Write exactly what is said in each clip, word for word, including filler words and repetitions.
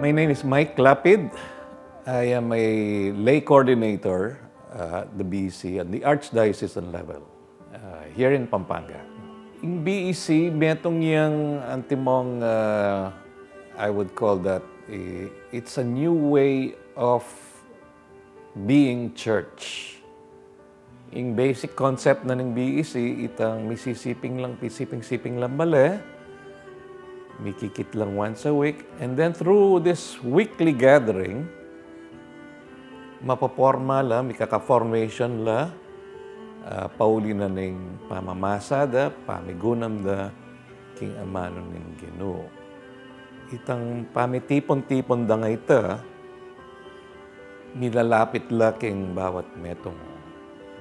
My name is Mike Lapid. I am a lay coordinator, uh, at the B E C at the archdiocesan level, uh, here in Pampanga. Ing B E C, metung yang antimong, uh, I would call that, eh, it's a new way of being church. Ing basic concept na ning B E C, itang misisiping lang, misisiping-siping lang bale, mikikit lang once a week, and then through this weekly gathering, mapoporma la, mikaka-formation la, ah, pauli na ning pamamasa da, pamigunam da, king amanu ning Ginu. Itang pamitipun-tipun da nga ita, milalapit la king bawat metung.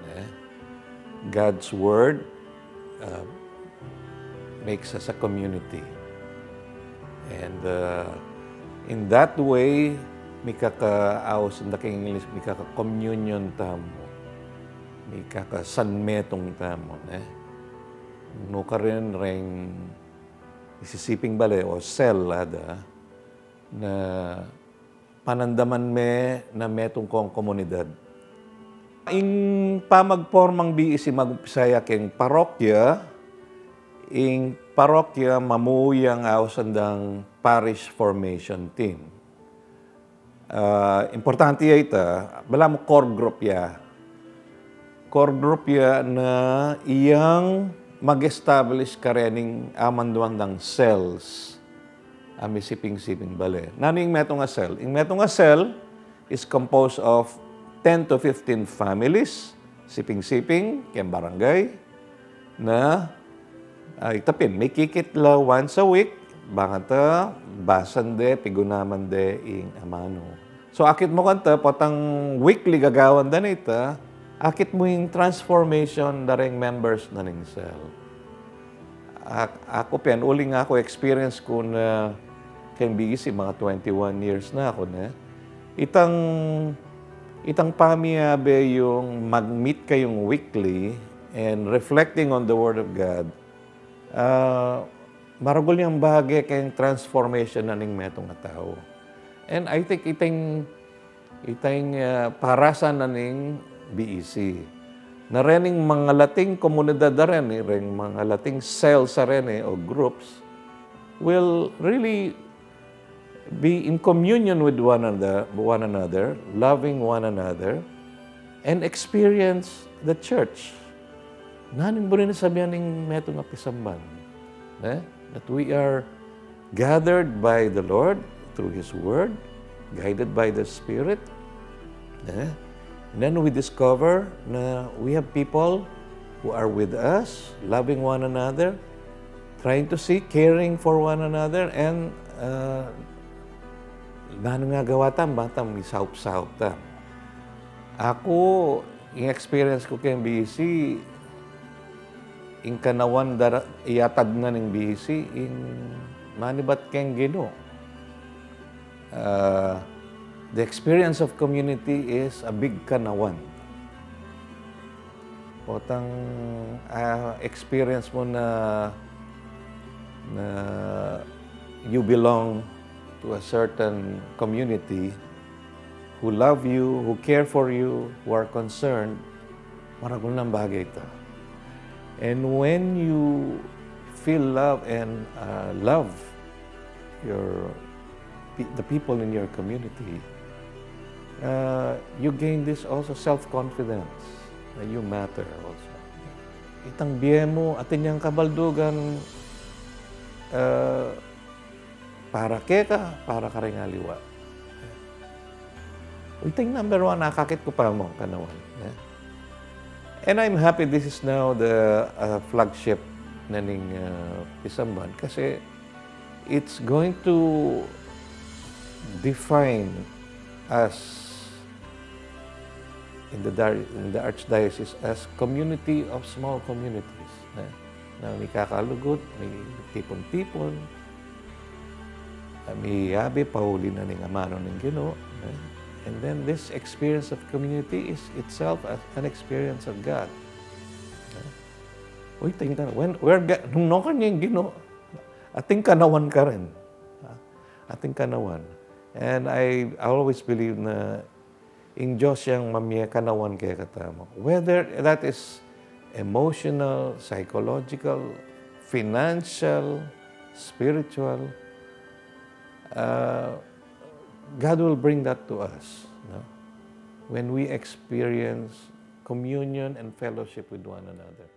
Ne? God's Word, uh, makes us a community. And, uh, in that way, mikaka-, aus, ing king English, mikaka-communion tamu. Mikaka-sanmetung tamu, ne? Nukarin reng misisiping bale o cell, ada, na panandaman me na metung kong komunidad. Ing pamagpormang B E C, mag-umpisa ya king parokya, ing parokya mamu yang ausan dang parish formation team. Ah, importante ya ita, balamu core group ya. Core group ya na iyang mag-establish karening amanduan dang cells a misiping-siping bale. Nanu ing metung a cell? Ing metung a cell is composed of ten to fifteen families, siping-siping, keng barangay, na, ah, ita pin, mikikit la once a week, bang ata basan de, pigunaman de ing amanu. So, akit mu kanta, potang weekly gagawan da na ita, akit mu ing transformation da reng members na ning cell. Ak-, aku pin, uling aku experience ku na keng B E C, mga twenty-one years na aku, ne? Itang, itang pamiyabe yung mag-meet kayung weekly and reflecting on the Word of God, ah, maragul yang bage keng transformation na ning metung a tau. And I think itang, itang, ah, parasan na ning B E C. Na rening mangalating komunidad da reni, reng mangalating cells a reni o groups, will really be in communion with one another, one another, loving one another, and experience the church. Nanu ing buri na sabian ning metung a pisamban, ne? That we are gathered by the Lord through His Word, guided by the Spirit, ne? And then we discover na we have people who are with us, loving one another, trying to see, caring for one another, and, uh, nanu ing gawa tam, bang tam misaup-saup tam. Aku, ing experience ku keng B E C, ing kanawan dara-, iyatad na ning B E C, ing manibat keng Ginu. Uh, the experience of community is a big kanawan. Potang, ah, experience mu na, na you belong to a certain community who love you, who care for you, who are concerned, maragul nang bage ita. And when you feel love and, uh, love your pe-, the people in your community, uh, you gain this also self-confidence that you matter also. Itang bie mu, atin yang kabaldugan, uh, para keka, para kareng aliwa. Ita ing number one, akakit ku pa mu, kanawan, eh. And I'm happy this is now the, uh, flagship na ning, uh, pisamban kasi it's going to define us in the dar-, in the archdiocese as community of small communities, eh. Na mikakalugud, mitipun-tipun, ah, miyabe pauli na ning amanu ning Ginu, eh. And then this experience of community is itself a-, an experience of God. Eh. Uy, tingnan, when, where ga-, nung nukarin ya ing Ginu, atin kanawan karin. Ah, atin kanawan. And I always believe na ing Dios yang mamie kanawan kekatamu. Whether that is emotional, psychological, financial, spiritual, uh, God will bring that to us, no? When we experience communion and fellowship with one another.